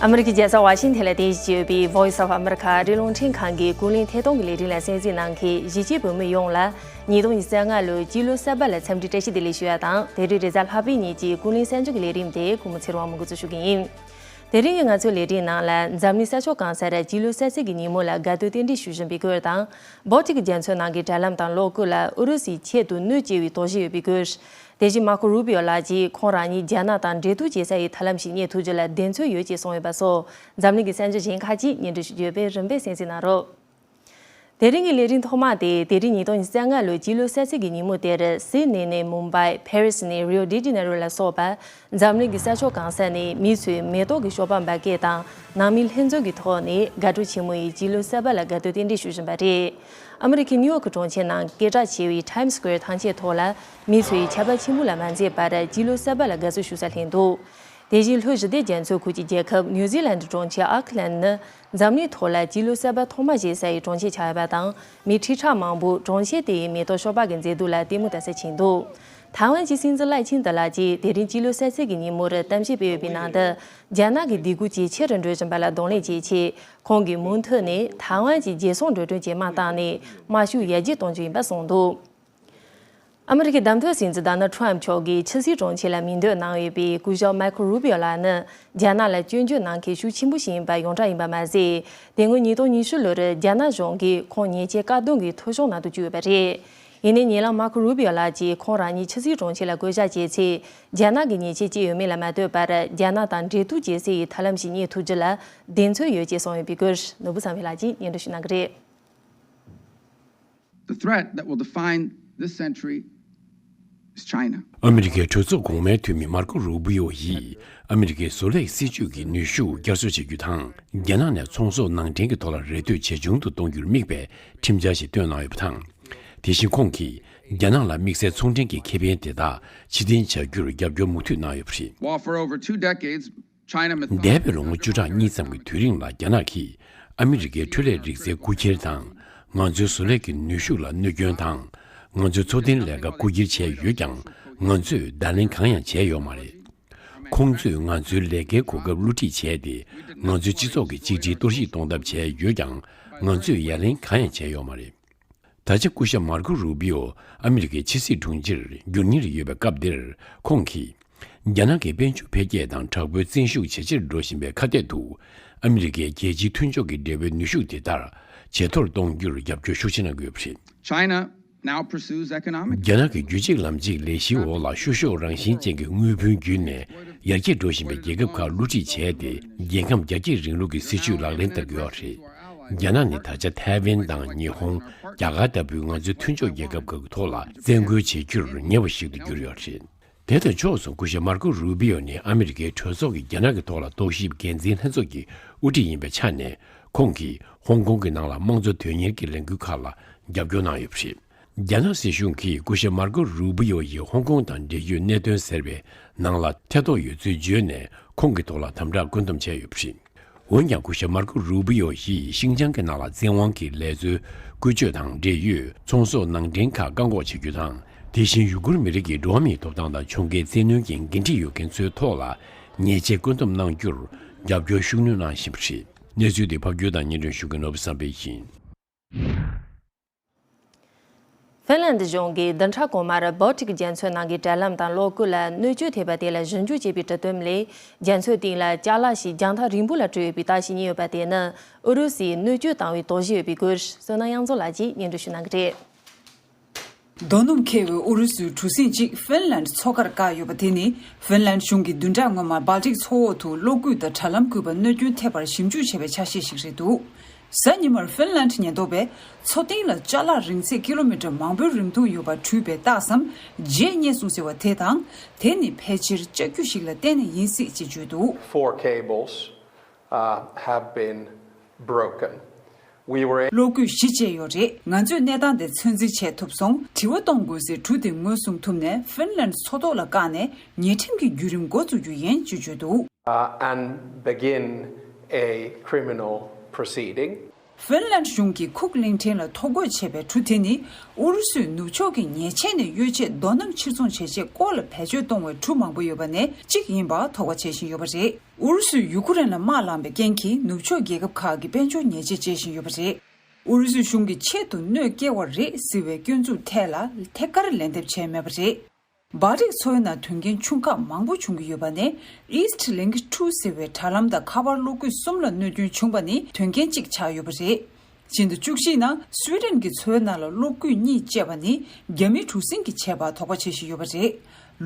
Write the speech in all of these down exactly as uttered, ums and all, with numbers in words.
ཨ་མི་རི་ཀའི་རྒྱལ་ས་ཝ་ཤིང་ཐན་ལ་རྟེན་གཞི་བྱས་ཡོད་པའི་Voice of America ཨ་རིའི་རླུང་འཕྲིན་ཁང་གི་ཀུན་གླེང་ཐད་གཏོང་གི་ལས་རིམ་ལ་གསན་གཟིགས་གནང་མཁན་གཞིས་བྱེས་བོད་མི་ཡོངས་ལ་ཉིས་སྟོང་ཉི་ཤུ་རྩ་ལྔ་ལོའི་སྤྱི་ལོ་གསར་པ་ལ་འཚམས་འདྲི་བཀྲ་ཤིས་བདེ་ལེགས་ཞུ་ཡ་དང་། དེ་རིང་རེས་གཟའ་ལྷག་པའི་ཉིན་གྱི་ཀུན་གླེང་གསར་འགྱུར་གྱི་ལས་རིམ་དེ་ཁོང་མོ་ཚེ་རིང་དབང་མོས་འགོ་འཛུགས་ཞུ་གི་ཡིན། དེ་རིང་གི་ང་ཚོའི་ལས་རིམ་ནང་ལ་འཛམ་གླིང་ས་ཕྱོགས་གང་སར་སྤྱི་ལོ་གསར་ཚེས་ཀྱི་ཉིན་མོ་ལ་དགའ་སྟོན་རྟེན་འབྲེལ་ཞུ་བཞིན་པའི་སྐོར་དང་། སྦལ་ཏིག་རྒྱ་མཚོའི་ནང་གི་དྲ་ལམ་དང་གློག་སྐུད་ལ་ཨུ་རུ་སུའི་ཆེད་དུ་གནོད་སྐྱེལ་བའི་དོགས་གཞི་ཡོད་པའི་སྐོར། དེ་བཞིན་མར་ཁོ་རུ་པིའོ་ལགས་ཀྱིས་ཁོང་རང་ཉིད་རྒྱ་ནག་དང་འབྲེལ་གཏུག་བྱེད་ས་ཡི་ཐབས་ལམ་ཞིག་རྙེད་ཐུབ་རྒྱུ་ལ་གདེང་ཚོད་ཡོད་ཅེས་གསུངས་ཡོད་པ་སོགས་འཛམ་གླིང་གི་གསར་འགྱུར་གཞན་ཁག་ཅིག་སྙན་སྒྲོན་ཞུ་རྒྱུ་ཡོད་པས། རིམ་པས་གསན་གཟིགས་གནང་རོགས། དེ་རིང་གི་ལས་རིམ་ཐོག་མ་དེ་དེ་རིང་ཉིས་སྟོང་ཉི་ཤུ་རྩ་ལྔ་ལོའི་སྤྱི་ལོ་གསར་ཚེས་ཀྱི་ཉིན་མོ་དེར་སིད་ནི་ནས་མུམ་བྷའི། ཕེ་རི་སི་ནས་རིའོ་ཌི་ཇི་ནེ་རོ་ལ་སོགས་པ་འཛམ་གླིང་གི་ས་ཕྱོགས་གང་ས་ནས་མི་ཚོས་མེ་ཏོག་གི་གཤོག་པ་འབར་གས་དང་ནང་མི་ལྷན་འཛོམས་ཀྱི་ཐོག་ནས་དགའ་སྤྲོ་ཆེན་མོ་ཡིས་སྤྱི་ལོ་གསར་པ་ལ་དགའ་སྟོན་རྟེན་འབྲེལ་ཞུ་བཞིན་པ་རེད། ཨ་མི་རི་ཀའི་ནིའུ་ཡོག་གྲོང་ཁྱེར་ནང་སྐད་གྲགས་ཆེ་བའི་ཊའིམ་སི་ཀོ་ཝེར་ཐང་ཆེན་ཐོག་ལ་མི་ཚོས་ཆར་པ་ཆེན་པོ་ལ་མ་འཛེམས་པར་སྤྱི་ལོ་གསར་པ་ལ་དགའ་བསུ་ཞུ་སར་ལྷན་འདུག་དེ་བཞིན་ལྷོ་ཞི་བདེ་རྒྱ་མཚོའི་ཁུལ་གྱི་རྒྱལ་ཁབ་ནིའུ་ཛི་ལན་གྲོང་ཁྱེར་ཨོག་ལན་ནི་འཛམ་གླིང་ཐོག་ལ་སྤྱི་ལོ་གསར་པ་ཐོག་མ་བཞེས་ས་ཡི་གྲོང་ཁྱེར་ཆགས་ཡོད་པ་དང་། མི་ཁྲི་ཕྲག་མང་པོ་གྲོང་ཁྱེར་དེ་ཡི་མེ་ཏོག་གཤོག་པ་གི་མཛེས་སྡུག་ལ་ལྟད་མོ་ལྟ་སར་ཕྱིན་འདུག་ཐའེ་ཝན་གྱི་སྲིད་འཛིན་ལའེ་ཆིང་ཏེ་ལགས་ཀྱིས་དེ་རིང་སྤྱི་ལོ་གསར་ཚེས་ཀྱི་ཉིན་མོར་གཏམ་བཤད་སྤེལ་ཡོད་པའི་ནང་དུ། རྒྱ་ནག་གི་སྡིགས་སྐུལ་ཇེ་ཆེ་རུ་འགྲོ་བཞིན་པ་ལ་གདོང་ལེན་བྱེད་ཆེད། ཁོང་གིས་མུ་མཐུད་ནས་ཐའེ་ཝན་གྱི་རྒྱལ་སྲུང་འགྲོ་གྲོན་ཇེ་མང་བཏང་ནས་དམར་ཤོག་ཡར་རྒྱས་གཏོང་རྒྱུ་ཡིན་པ་གསུངས་འདུག་ཨ་མི་རི་ཀའི་བདམས་ཐོན་སྲིད་འཛིན་ཌོ་ནལ་ཊམ་མཆོག་གིས་ཕྱི་སྲིད་དྲུང་ཆེ་ལ་མིང་འདོན་གནང་ཡོད་པའི་སྐུ་ཞབས་མར་ཁོ་རུ་པིའོ་ལགས་ནི་རྒྱ་ནག་ལ་སྐྱོན་བརྗོད་གནང་མཁན་ཤུགས་ཆེན་པོ་ཞིག་ཡིན་པ་ཡོངས་གྲགས་ཡིན་པ་མ་ཟད། དེ་སྔོན་ཉིས་སྟོང་ཉི་ཤུ་ལོར་རྒྱ་ནག་གཞུང་གིས་ཁོང་ཉེས་ཆད་བཀག་སྡོམ་གྱི་ཐོ་གཞུང་ནང་དུ་བཅུག་ཡོད་པ་རེད། ཡིན་ནའི་ཉེ་ལམ་མར་ཁོ་རུ་པིའོ་ལགས་ཀྱིས་ཁོང་རང་ཉིད་ཕྱི་སྲིད་དྲུང་ཆེ་ལ་བསྐོ་བཞག་བྱས་ཚེ། རྒྱ་ནག་གི་ཉེས་ཆད་བཅད་ཡོད་མེད་ལ་མ་ལྟོས་པར། རྒྱ་ནག་དང་འབྲེལ་གཏུག་བྱེད་སའི་ཐབས་ལམ་ཞིག་རྙེད་ཐུབ་རྒྱུ་ལ་གདེང་ཚོད་ཡོད་ཅེས་གསུངས་ཡོད་པའི་སྐོར། ནོར་བུ་བསམ་འཕེལ་ལགས་ཀྱིས་སྙན་སྒྲོན་ཞུ་གནང་གི་རེད། The threat that will define this century is China. ཨ་མི་རི་ཀའི་གྲོས་ཚོགས་གོང་མའི་འཐུས་མི་མར་ཀོ་རུ་བི་ཡོ་ཡིས་ཨ་མི་རི་ཀའི་བཟོ་ལས་སྲིད་ཇུས་ཀྱི་ནུས་ཤུགས་བསྐྱར་གསོ་བྱེད་རྒྱུ་དང་། རྒྱ་ནག་ནས་ཚོང་ཟོག་ནང་འདྲེན་གྱི་ཐོག་ལ་རེ་ལྟོས་ཇེ་ཆུང་དུ་གཏོང་རྒྱུར་དམིགས་པའི་ཁྲིམས་འཆར་ཞིག་བཏོན་གནང་ཡོད་པ་དང་། དེ་བཞིན་ཁོང་གིས་རྒྱ་ནག་ལ་དམིགས་བསལ་ཚོང་འབྲེལ་གྱི་ཁེ་ཕན་དེ་དག་ཕྱིར་འཐེན་བྱ་རྒྱུར་རྒྱབ་སྐྱོར་མུ་མཐུད་གནང་ཡོད་པ་རེད། While for over two decades, China methodically འདས་པའི་ལོ་ངོ་བཅུ་ཕྲག་གཉིས་ཙམ་གྱི་དུས་རིང་ལ་རྒྱ་ནག་གིས་ཨ་མི་རི་ཀའི་འཕྲུལ་ལས་རིག་རྩལ་རྐུ་འཁྱེར་དང་། ང་ཚོའི་བཟོ་ལས་ཀྱི་ནུས་ཤུགས་ལ་གནོད་སྐྱོན་དང་། ང་ཚོའི་འཚོ་རྟེན་ལས་ཀ་རྐུ་འཁྱེར་བྱས་ཡོད་ཀྱང་། ང་ཚོས་བརྡ་ལན་གང་ཡང་བྱས་ཡོད་མ་རེད། ཁོང་ཚོས་ང་ཚོའི་ལས་ཀའི་གོ་སྐབས་བསླུ་བྲིད་བྱས་ཏེ། ང་ཚོའི་སྤྱི་ཚོགས་ཀྱི་གཅིག་སྒྲིལ་གཏོར་བཤིག་གཏོང་ཐབས་བྱས་ཡོད་ཀྱང་། ང་ཚོས་ཡ་ལན་གང་ཡང་བྱས་ཡོད་མ་རེད། ད་ཆ་སྐུ་ཞབས་མར་ཁོ་རུ་བི་ཡོ་ཨ་མི་རི་ཀའི་ཕྱི་སྲིད་དྲུང་ཆེར་འགྱུར་ཉེར་ཡོད་པའི་སྐབས་འདིར། ཁོང་གིས། རྒྱ་ནག་གི་དཔལ་འབྱོར་འཕེལ་རྒྱས་དང་དྲག་པོའི་བཙན་ཤུགས་ཇེ་ཆེར་འགྲོ་བཞིན་པའི་ཁ་གཏད་དུ། ཨ་མི་རི་ཀའི་རྒྱལ་སྤྱིའི་མཐུན་ཕྱོགས་ཀྱི་འབྲེལ་བའི་ནུས་ཤུགས་དེ་ལྟར་ཇེ་མཐོར་གཏོང་རྒྱུར་རྒྱབ་སྐྱོར་ཤུགས་ཆེ་གནང་དགོས་པ་རེད། China now pursues economic རྒྱ་ནག་གི་རྒྱུད་གཅིག་ལམ་གཅིག་ལས་གཞིའི་འོག་ལ་བཤུ་གཞོག་རང་བཞིན་ཅན་གྱི་དངུལ་བུན་བརྒྱུད་ནས་ཡར་རྒྱས་འགྲོ་བཞིན་པའི་རྒྱལ་ཁབ་ཁག་བསླུ་བྲིད་བྱས་ཏེ། རྒྱལ་ཁམས་རྒྱ་སྐྱེད་རིང་ལུགས་ཀྱི་སྲིད་ཇུས་ལག་ལེན་བསྟར་གྱི་ཡོད་རེད། རྒྱ་ནག་ནི་ད་ཆ་ཐའེ་ཝན་དང་ཉི་ཧོང་། རྒྱ་གར་ལྟ་བུའི་ང་ཚོའི་མཐུན་ཕྱོགས་རྒྱལ་ཁབ་ཁག་གི་ཐོག་ལ་བཙན་རྒོལ་བྱེད་རྒྱུར་ཉེ་བ་ཞིག་ཏུ་གྱུར་ཡོད་རེད། དེ་དང་ཕྱོགས་སུ་སྐུ་ཞབས་མར་ཀོ་རུ་བི་ཡོ་ནི་ཨ་མི་རི་ཀའི་གྲོས་ཚོགས་ཀྱི་རྒྱ་ནག་གི་ཐོག་ལ་རྟོག་ཞིབ་འགན་འཛིན་ལྷན་ཚོགས་ཀྱི་དབུ་ཁྲིད་ཡིན་པའི་ཆ་ནས། ཁོང་གིས་ཧོང་ཀོང་གི་ནང་ལ་དམངས་གཙོ་དོན་གཉེར་གྱི་ལས་འགུལ་ཁག་ལ་རྒྱབ་སྐྱོར་གནང་ཡོད་པ་རེད། རྒྱ་ནག་སྲིད་གཞུང་གིས་སྐུ་ཞབས་མར་ཀོ་རུ་བི་ཡོ་ཡིས་ཧོང་ཀོང་དང་འབྲེལ་ཡོད་གནད་དོན་ཟེར་བའི་ནང་ལ་ཐེ་གཏོགས་ཡོད་ཚུལ་བརྗོད་ནས། ཁོང་གི་ཐོག་ལ་དམ་དྲག་བཀོད་འདོམས་བྱས་ཡོད་པ་རེད། འོན་ཀྱང་། སྐུ་ཞབས་མར་ཀོ་རུ་བི་ཡོ་ཡིས་ཤིང་ཅང་གི་ནང་ལ་བཙན་དབང་གིས་ལས་རྩོལ་བཀོལ་སྤྱོད་དང་འབྲེལ་ཡོད་ཚོང་ཟོག་ནང་འདྲེན་ཁག་བཀག་འགོག་བྱེད་རྒྱུ་དང་། དེ་བཞིན་ཡུ་གུར་མི་རིགས་ཀྱི་འགྲོ་བ་མིའི་ཐོབ་ཐང་དང་ཕྱོགས་འགལ་བཙན་གནོན་གྱི་འགན་འཁྲི་ཡོད་མཁན་ཚོའི་ཐོག་ལ་ཉེས་ཆད་བཀོད་འདོམས་གནང་རྒྱུར་རྒྱབ་སྐྱོར་ཤུགས་སྣོན་གནང་བཞིན་པ་རེད། གནས་ཚུལ་འདི་ཕབ་སྒྱུར་དང་སྙན་སྒྲོན་ཞུ་མཁན་ནོར་བུ་བསམ་འཕེལ་ཡིན། ཧྥིན་ལན་གཞུང་གིས་བདུན་ཕྲག་གོང་མར་སྦལ་ཏིག་རྒྱ་མཚོའི་ནང་གི་དྲ་ལམ་དང་གློག་སྐུད་ལ་གནོད་སྐྱོན་ཐེབས་པ་དེ་ལ་ཞིབ་འཇུག་བྱེད་པའི་གྲུ་དེབ་ལས། རྒྱ་མཚོའི་གཏིང་ལ་ཅ་ལག་ཞིག་རྒྱང་ཐག་རིང་པོ་ལ་བྲོས་ཡོད་པའི་རྟགས་ཤིག་རྙེད་ཡོད་པ་དེ་ནི་ཨུ་རུ་སུས་གནོད་སྐྱོན་བཏང་བའི་དོགས་གཞི་ཡོད་པའི་སྐོར། བསོད་ནམས་དབྱངས་འཛོམས་ལགས་ཀྱིས་སྙན་སྒྲོན་ཞུ་གནང་གི་རེད། རྡོ་སྣུམ་འཁོལ་བའི་ཨུ་རུ་སུའི་གྲུ་གཟིངས་གཅིག་ཧྥིན་ལན་མཚོ་ཁར་བཀག་ཡོད་པ་དེ་ནི། ཧྥིན་ལན་གཞུང་གིས་བདུན་ཕྲག་སྔོན་མ་སྦལ་ཏིག་མཚོ་འོག་ཏུ་གློག་སྐུད་དང་དྲ་ལམ་བརྒྱུད་པ་གནོད་སྐྱོན་ཐེབས་པར་ཞིབ་འཇུག་བྱས་པའི་ཆ་ཤས་ཤིག་རེད་འདུག་གཟའ་ཉི་མར་ཧྥིན་ལན་ཉེན་རྟོག་པས་མཚོ་གཏིང་ལ་ཅ་ལག་རིང་ཚད་ཀི་ལོ་མི་ཊར་མང་པོའི་རིང་ཐུང་ཡོད་པ་འཕྲུལ་པའི་རྟགས་སམ་བརྗེད་རྙེད་སོང་ཟེར་བ་དེ་དང་། དེ་ནི་ཕལ་ཆེར་ལྕགས་ཀྱུ་ཞིག་ལ་བརྟེན་ནས་ཡིན་སྲིད་ཅེས་བརྗོད་འདུག Four cables, uh, have been broken. We were གློག་སྐུད་བཞི་བཅད་ཡོད་རེད། ང་ཚོས་གནས་སྟངས་དེ་ཚོད་འཛིན་བྱས་ཐུབ་སོང་། དྲི་བ་གཏོང་དགོས་སའི་གྲུ་དེ་ངོས་བཟུང་ཐུབ་ནས་ཧྥིན་ལན་མཚོ་ཐོག་ལ་བཀག་ནས་ཉེས་ཁྲིམས་ཀྱི་བརྒྱུད་རིམ་འགོ་འཛུགས་རྒྱུ་ཡིན་ཅེས་བརྗོད་འདུག Uh, and begin a criminal proceeding. ཧྥིན་ལན་གཞུང་གིས་ཁུག་གླིང་ཕྲན་ལ་ཐོ་འགོད་བྱས་པའི་གྲུ་དེ་ནི་ཨུ་རུ་སུས་ནུབ་ཕྱོགས་ཀྱི་ཉེས་ཆད་ནས་གཡོལ་ཆེད་རྡོ་སྣུམ་ཕྱིར་ཚོང་བྱེད་ཆེད་ལྐོག་ལ་བེད་སྤྱོད་གཏོང་བའི་གྲུ་མང་པོ་ཡོད་པ་ནས་གཅིག་ཡིན་པ་དོགས་པ་བྱེད་བཞིན་ཡོད་པ་རེད། ཨུ་རུ་སུས་ཡུ་ཀེ་རེན་ལ་དམག་ལངས་པའི་རྐྱེན་གྱིས་ནུབ་ཕྱོགས་རྒྱལ་ཁབ་ཁག་གི་དཔལ་འབྱོར་ཉེས་ཆད་བཅད་བཞིན་ཡོད་པ་རེད། ཨུ་རུ་སུའི་གཞུང་གིས་ཆེད་དུ་གནོད་སྐྱེལ་བ་རེད་ཟེར་བའི་སྐྱོན་འཛུགས་ཐད་ལ་ཐད་ཀར་ལན་འདེབས་བྱས་མེད་པ་རེད། སྦལ་ཏིག་མཚོའི་ནང་དོན་རྐྱེན་ཆུང་ཁག་མང་པོ་བྱུང་གི་ཡོད་པ་ནས། East Link two ཟེར་བའི་དྲ་ལམ་དང་ཁ་པར་གློག་སྐུད་གསུམ་ལ་གནོད་སྐྱོན་བྱུང་པ་ནི་དོན་རྐྱེན་གཅིག་ཆགས་ཡོད་པ་རེད། ཕྱི་ཟླ་བཅུ་གཅིག་ནང་སུའེ་ཏེན་གྱི་མཚོའི་ནང་ལ་གློག་སྐུད་གཉིས་བཅད་པ་ནི་རྒྱ་མིའི་གྲུ་གཟིངས་ཀྱིས་བྱས་པ་དོགས་པ་བྱེད་བཞིན་ཡོད་པ་རེད།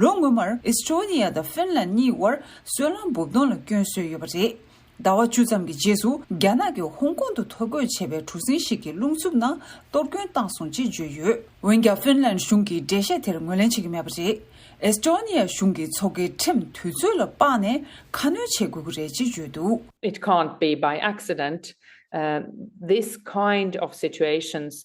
ལོ་སྔོན་མར་ཨེས་ཊོ་ནི་ཡ་དང་ཧྥིན་ལན་གཉིས་དབར་སོལ་རླངས་འབུབ་སྡོང་ལ་སྐྱོན་བཟོས་ཡོད་པ་རེད། ཟླ་བ་བཅུ་ཙམ་གྱི་རྗེས་སུ་རྒྱ་ནག་གིས་ཧོང་ཀོང་དུ་ཐོ་འགོད་བྱས་པའི་གྲུ་གཟིངས་ཤིག་གི་རླུང་འཚུབ་ནང་གཏོར་སྐྱོན་བཏང་སོང་ཅེས་བརྗོད་ཡོད། འོན་ཀྱང་ཧྥིན་ལན་གཞུང་གིས་འགྲེལ་བཤད་དེར་ངོས་ལེན་བྱེད་ཀྱི་མེད་པ་རེད། ཨེས་ཊོ་ནི་ཡ་གཞུང་གིས་མཚོ་ཁའི་ཁྲིམས་དུས་ཚོད་ལ་དཔག་ནས་ཁ་སྣོན་བྱེད་དགོས་ཀྱི་རེད་ཅེས་བརྗོད་འདུག It can't be by accident. Uh, this kind of situations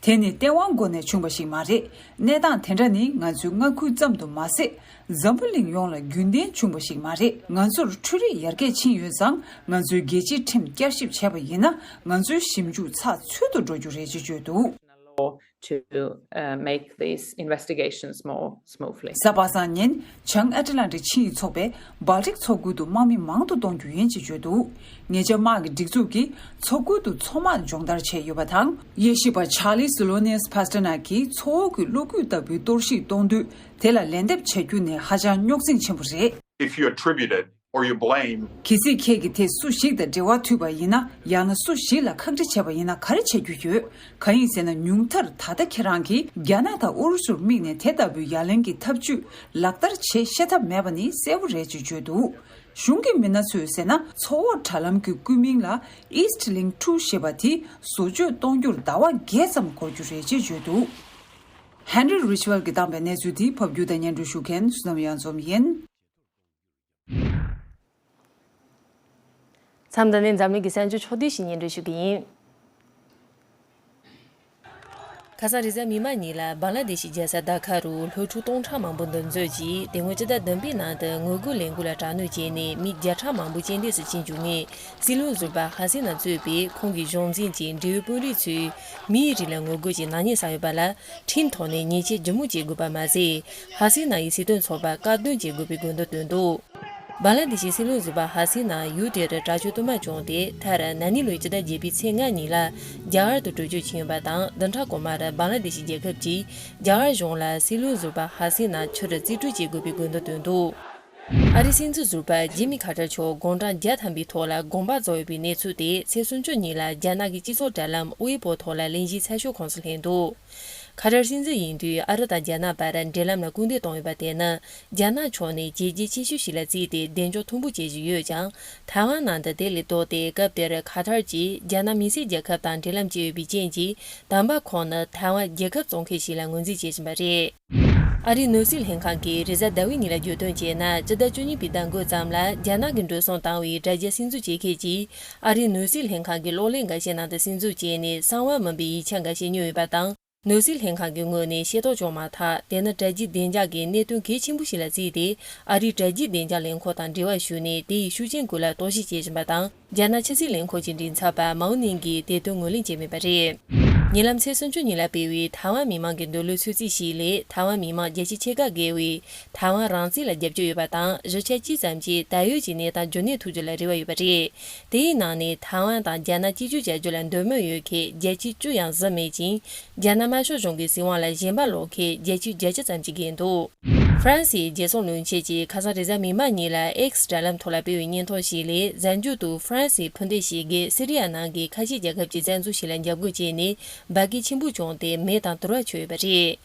དེ་ནི་སྟེས་དབང་སྒོ་ནས་བྱུང་བ་ཞིག་མ་རེད། གནས་སྟངས་དེ་འདྲ་ནི་ང་ཚོའི་མངའ་ཁུལ་ཙམ་དུ་མ་ཟད། འཛམ་བུ་གླིང་ཡོངས་ལ་རྒྱུན་ལྡན་བྱུང་བ་ཞིག་མ་རེད། ང་ཚོར་འཕྲུལ་རིག་ཡར་རྒྱས་ཕྱིན་ཡོད་ཙང་། ང་ཚོའི་རྒྱལ་སྤྱིའི་ཁྲིམས་བསྐྱར་ཞིབ་བྱས་པ་ཡིན་ན། ང་ཚོའི་ཞིབ་འཇུག་ཚགས་ཚུད་དུ་འགྲོ་རྒྱུ་རེད་ཅེས་བརྗོད་འདུག law to, uh, make these investigations more smoothly. གཟའ་པ་སངས་ཉིན་བྱང་ཨེཊ་ལན་ཊིག་ཆིངས་ཡིག་ཚོགས་པས་སྦལ་ཏིག་མཚོ་ཁུལ་དུ་དམག་མི་མང་དུ་གཏོང་རྒྱུ་ཡིན་ཅེས་བརྗོད་འདུག་ཉེ་ཆར་དམག་གི་སྒྲིག་འཛུགས་ཀྱིས་མཚོ་ཁུལ་དུ་མཚོ་དམག་སྦྱོང་བརྡར་བྱས་ཡོད་པ་དང་། དབྱེ་ཞིབ་པ་Charlie Sloanius Pasternak གིས་མཚོ་འོག་གི་གློག་སྐུད་ལྟ་བུའི་གཏོར་བཤིག་གཏོང་དུས། དེ་ལ་ལན་འདེབས་བྱ་རྒྱུ་ནི་ཧ་ཅང་རྙོག་འཛིང་ཆེན་པོ་རེད། If you attribute it or you blame གལ་སྲིད་ཁྱེད་ཀྱིས་དེ་སུ་ཞིག་དང་འབྲེལ་བ་མཐུད་པ་ཡིན་ན། ཡང་ན་སུ་ཞིག་ལ་ཁག་དཀྲི་བྱས་པ་ཡིན་ན་ག་རེ་བྱ་རྒྱུ་ཡོད། གང་ཡིན་ཟེར་ན། ཉུང་མཐར་ད་ལྟ་ཁྱེད་རང་གིས་རྒྱ་ནག་དང་ཨུ་རུ་སུར་དམིགས་ནས་དེ་ལྟ་བུའི་ཡ་ལན་གྱི་ཐབས་ཇུས་ལག་བསྟར་བྱེད་ཤེས་ཐབས་མེད་པ་ནི་གསལ་པོ་རེད་ཅེས་བརྗོད་འདུག་གཞུང་གི་མི་སྣ་ཚོས་ཟེར་ན། མཚོ་འོག་དྲ་ལམ་གྱི་སྐུད་མིང་ལ་East Link two ཞེས་པ་དེ་བཟོ་བཅོས་གཏོང་རྒྱུར་ཟླ་བ་བརྒྱད་ཙམ་འགོར་རྒྱུ་རེད་ཅེས་བརྗོད་འདུག Henry Ridgwell གྱིས་བཏང་པའི་གནས་ཚུལ་འདི་ཕབ་སྒྱུར་དང་སྙན་སྒྲོན་ཞུ་མཁན་བསོད་ནམས་གཡང་འཛོམས་ཡིན། མཚམས་འདི་ནས་འཛམ་གླིང་གི་གསར་འགྱུར་ཕྱོགས་བསྡུས་ཤིག་སྙན་སྒྲོན་ཞུ་གི་ཡིན། ཁ་སང་རེས་གཟའ་མིག་དམར་ཉིན་ལ་བང་ལ་དེ་ཤི་རྒྱལ་ས་ཌ་ཁ་རུ་སློབ་ཕྲུག་སྟོང་ཕྲག་མང་པོ་འདུ་འཛོམས་ཀྱིས་དེ་སྔོན་སྤྱི་ཟླ་བདུན་པའི་ནང་དུ་ངོ་རྒོལ་ལས་འགུལ་ལ་དྲག་གནོན་བྱས་ནས་མི་བརྒྱ་ཕྲག་མང་པོ་རྐྱེན་འདས་སུ་ཕྱིན་བཅུག་མཁན་སྲིད་བློན་ཟུར་པ་ཧ་སི་ན་གཙོས་པའི་ཁོང་གི་གཞུང་འཛིན་གྱི་འབྲེལ་ཡོད་དཔོན་རིགས་ཚོས་མིའི་རིགས་ལ་ངོ་རྒོལ་གྱི་ནག་ཉེས་བསགས་ཡོད་པ་ལ་ཁྲིམས་ཐོག་ནས་ཉེས་ཆད་ལྗིད་མོ་བཅད་དགོས་པ་མ་ཟད། ཧ་སི་ན་ཡི་སྲིད་དོན་ཚོགས་པ་བཀག་སྡོམ་བྱེད་དགོས་པའི་དགོས་འདུན་བཏོན་འདུག་བང་ལ་དེ་ཤི་སྲིད་བློན་ཟུར་པ་ཧ་སི་ན་ཡུལ་དེར་དྲག་སྤྱོད་དུ་མ་བྱུང་སྟེ། མཐར་ན་ནིང་ལོའི་སྤྱི་ཟླ་བརྒྱད་པའི་ཚེས་ལྔ་ཉིན་ལ་རྒྱ་གར་དུ་བྲོས་བྱོལ་ཕྱིན་ཡོད་པ་དང་། བདུན་ཕྲག་གོང་མར་བང་ལ་དེ་ཤི་རྒྱལ་ཁབ་ཀྱིས་རྒྱ་གར་གཞུང་ལ་སྲིད་བློན་ཟུར་པ་ཧ་སི་ན་ཕྱིར་རྩིས་སྤྲོད་བྱེད་དགོས་པའི་དགོས་འདུན་བཏོན་འདུག་ཨ་རིའི་སྲིད་འཛིན་ཟུར་པ་ཇི་མི་ཁ་ཏར་མཆོག་དགུང་གྲངས་བརྒྱ་ཐམ་པའི་ཐོག་ལ་དགོངས་པ་རྫོགས་ཡོད་པའི་གནས་ཚུལ་དེ་ཚེས་སུམ་ཅུ་ཉིན་ལ་རྒྱ་ནག་གི་སྤྱི་ཚོགས་དྲ་ལམ་ཝེ་པོ་ཐོག་ལ་གླེང་གཞིའི་ཚགས་ཤོག་ཁོངས་སུ་ལྷན་འདུག་ཁ་ཏར་སྲིད་འཛིན་ཡིན་དུས་ཨ་རི་དང་རྒྱ་ནག་བར་འབྲེལ་ལམ་ལ་སྐུལ་འདེད་གཏོང་ཡོད་པ་དེ་ནི། རྒྱ་ནག་ཕྱོགས་ནས་བྱས་རྗེས་ཆེ་ཤོས་ཤིག་ལ་བརྩིས་ཏེ་གདེང་འཇོག་མཐོན་པོ་བྱེད་བཞིན་ཡོད་ཀྱང་། ཐའེ་ཝན་ནང་དུ་དེ་ལས་ལྡོག་སྟེ། སྐབས་དེར་ཁ་ཐར་གྱིས་རྒྱ་ནག་མི་སེར་རྒྱལ་ཁབ་དང་འབྲེལ་ལམ་བཅད་ཡོད་པའི་རྐྱེན་གྱིས། དམ་པ་ཁོང་ནི་ཐའེ་ཝན་རྒྱལ་ཁབ་བཙོང་མཁན་ཞིག་ལ་ངོས་འཛིན་བྱེད་བཞིན་པ་རེད། ཨ་རིའི་གནོད་སེལ་ལྷན་ཁང་གིས་རེས་གཟའ་ཟླ་བའི་ཉིན་ལ་བརྗོད་དོན་བྱས་ན། སྤྱི་ཟླ་བཅུ་གཉིས་པའི་ཟླ་འགོ་ཙམ་ལ་རྒྱ་ནག་གི་འགྲོ་སོང་བཏང་བའི་དྲ་རྒྱའི་སིམ་འཛུལ་བྱེད་མཁན་གྱིས་ཨ་རིའི་གནོད་སེལ་ལྷན་ཁང་གི་གློག་ཀླད་འགའ་ཤས་ནང་དུ་སིམ་འཛུལ་བྱས་ནས་གསང་བ་མིན་པའི་ཡིག་ཆ་འགའ་ཤས་ཉོས་ཡོད་པ་དང་། གནོད་སེལ་ལྷན་ཁང་གི་ངོས་ནས་ཤེས་རྟོགས་བྱུང་མ་ཐག་དེ་ནི་དྲ་རྒྱའི་བདེ་འཇགས་ཀྱི་གནད་དོན་གལ་ཆེན་པོ་ཞིག་ལ་བརྩིས་ཏེ། ཨ་རིའི་དྲ་རྒྱའི་བདེ་འཇགས་ལས་ཁུངས་དང་འབྲེལ་བ་ཞུས་ནས། དེའི་ཤུགས་རྐྱེན་སྐོར་ལ་རྟོག་ཞིབ་བྱེད་བཞིན་པ་དང་། རྒྱ་ནག་ཕྱི་སྲིད་ལས་ཁུངས་ཀྱི་མགྲིན་ཚབ་པ་མའོ་ནིང་གིས་དེ་དོན་ངོས་ལེན་བྱས་མེད་པ་རེད། ཉེ་ལམ་ཚེས་སུམ་ཅུ་ཉིན་ལ་སྤེལ་བའི་ཐའེ་ཝན་མི་མང་གི་འདོད་བློའི་ཚོད་རྩིས་ཤིག་ལས། ཐའེ་ཝན་མི་མང་བརྒྱ་ཆའི་ཕྱེད་ཀ་བརྒལ་བས་ཐའེ་ཝན་རང་བཙན་ལ་རྒྱབ་སྐྱོར་ཡོད་པ་དང་། བཞི་ཆ་གཅིག་ཙམ་གྱིས་ད་ཡོད་ཀྱི་གནས་སྟངས་རྒྱུན་གནས་ཐུབ་རྒྱུ་ལ་རེ་བ་ཡོད་པ་རེད། དེའི་ནང་ནས་ཐའེ་ཝན་དང་རྒྱ་ནག་གཅིག་གྱུར་བྱ་རྒྱུ་ལ་འདོད་མོས་ཡོད་མཁན་བརྒྱ་ཆའི་བཅུ་ཡང་ཟིན་མེད་ཅིང་། རྒྱ་ནག་དམར་ཤོག་གཞུང་གི་སྲིད་དབང་ལ་ཞེན་པ་ལོག་མཁན་བརྒྱད་ཅུ་གྱ་གཅིག་ཙམ་གྱིས་བརྒལ་འདུག་ཧྥ་རན་སིའི་རྒྱལ་སྲུང་བློན་ཆེན་གྱིས་ཁ་སང་རེས་གཟའ་མིག་དམར་ཉིན་ལ་ཨེགས་དྲ་ལམ་ཐོག་ལ་སྤེལ་བའི་བརྙན་ཐུང་ཞིག་ལས། གཟའ་མཇུག་ཏུ་ཧྥ་རན་སིའི་འཕུར་མདེལ་ཞིག་གིས་སི་རི་ཡ་ནང་གི་ཁ་ཆེ་རྒྱལ་ཁབ་ཀྱི་རྩ་འཛུགས་ཤིག་ལ་འཇབ་རྒོལ་བྱས་ནས། འབར་གས་ཆེན་པོ་བྱུང་སྟེ་མེ་དང་དུར་བ་མཆོད་ཡོད་པ་རེད།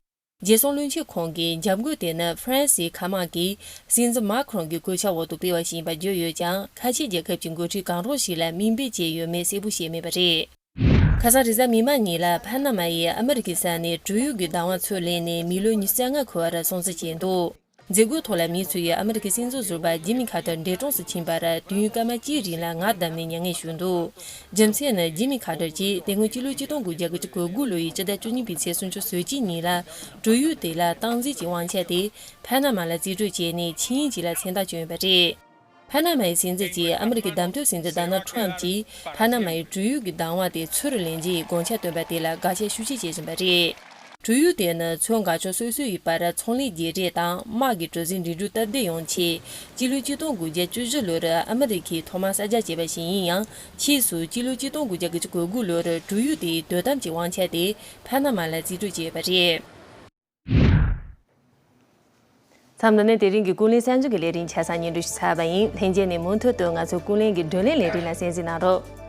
རྒྱལ་སྲུང་བློན་ཆེན་ཁོང་གིས་འཇབ་རྒོལ་དེ་ནི་ཧྥ་རན་སིའི་མཁའ་དམག་གིས་སྲིད་འཛིན་མཱ་ཁི་རོང་གི་གོད་ཆག་འོག་ཏུ་སྤེལ་བ་ཞིག་ཡིན་པ་བརྗོད་ཡོད་ཀྱང་། ཁ་ཆེ་རྒྱལ་ཁབ་ཀྱི་འགོ་ཁྲིད་གང་རུང་ཞིག་ལ་དམིགས་འབེན་བྱས་ཡོད་མེད་གསལ་པོ་བཤད་མེད་པ་རེད། ཁ་སང་རེས་གཟའ་མིག་དམར་ཉིན་ལ་ཕ་ན་མ་ཡིས་ཨ་མི་རི་ཀའི་ས་ནས་བྲུས་ཡུག་གི་བདག་དབང་ཚུར་ལེན་ནས་མི་ལོ་ཉི་ཤུ་རྩ་ལྔ་འཁོར་བར་སྲུང་བརྩི་བྱས་འདུག་མཛད་སྒོའི་ཐོག་ལ་མི་ཚོས་ཨ་མི་རི་ཀའི་སྲིད་འཛིན་ཟུར་པ་ཇི་མི་ཁ་ཏར་འདས་གྲོངས་སུ་ཕྱིན་པར་དུས་ཡུན་སྐར་མ་གཅིག་རིང་ལ་ངག་བསྡམས་ནས་མྱ་ངན་ཞུས་འདུག་རྒྱུ་མཚན་ནི། ཇི་མི་ཁ་ཏར་གྱིས་དེ་སྔོན་སྤྱི་ལོ་ཆིག་སྟོང་དགུ་བརྒྱ་དགུ་བཅུ་གོ་དགུ་ལོ་ཡི་སྤྱི་ཟླ་བཅུ་གཉིས་པའི་ཚེས་སུམ་ཅུ་སོ་གཅིག་ཉིན་ལ་བྲུས་ཡུག་དེ་ལ་སྟངས་འཛིན་གྱི་དབང་ཆ་དེ་ཕ་ན་མ་ལ་རྩིས་སྤྲོད་བྱས་ནས་ཆིངས་ཡིག་ཅིག་ལ་མཚན་རྟགས་བསྐྱོན་ཡོད་པ་རེད། ཕ་ན་མའི་སྲིད་འཛིན་གྱིས་ཨ་མི་རི་ཀའི་བདམས་ཐོན་སྲིད་འཛིན་ཌོ་ནལ་ཁྲོམ་གྱིས་ཕ་ན་མའི་གྲུ་ཡུག་གི་བདག་དབང་དེ་ཚུར་ལེན་རྒྱུའི་དགོངས་འཆར་བཏོན་པ་དེ་ལ་དགག་བྱ་ཤུགས་ཆེ་བྱེད་བཞིན་པ་རེད། གྲུ་ཡུག་དེ་ནི་ཚོན་འགག་ཕྱོགས་སོ་སོ་ཡི་བར་ཚོང་ལས་རྒྱས་སྤྲོས་དང་དམག་གི་གྲུ་གཟིངས་འགྲིམ་འགྲུལ་སྟབས་བདེ་ཡོང་ཆེད། སྤྱི་ལོ་ཆིག་སྟོང་དགུ་བརྒྱ་བཅུ་བཞི་ལོར་ཨ་མི་རི་ཁས་ཐོག་མར་གསར་རྒྱག་བྱས་པ་ཞིག་ཡིན་ཡང་། ཕྱིས་སུ་སྤྱི་ལོ་ཆིག་སྟོང་དགུ་བརྒྱ་དགུ་བཅུ་གོ་དགུ་ལོར་གྲུ་ཡུག་དེའི་དོ་དམ་གྱི་དབང་ཆ་དེ་ཕ་ན་མ་ལ་རྩིས་སྤྲོད་བྱས་ཡོད་པ་རེད། མཚམས་འདི་ནས་དེ་རིང་གི་ཀུན་གླེང་གསར་འགྱུར་གྱི་ལས་རིམ་ཆ་ཚང་སྙན་སྒྲོན་ཞུས་ཚར་བ་ཡིན། ལྷན་རྒྱས་ནས་མུ་མཐུད་དུ་ང་ཚོའི་ཀུན་གླེང་གི་བགྲོ་གླེང་ལས་རིམ་ལ་གསན་གཟིགས་གནང་རོགས།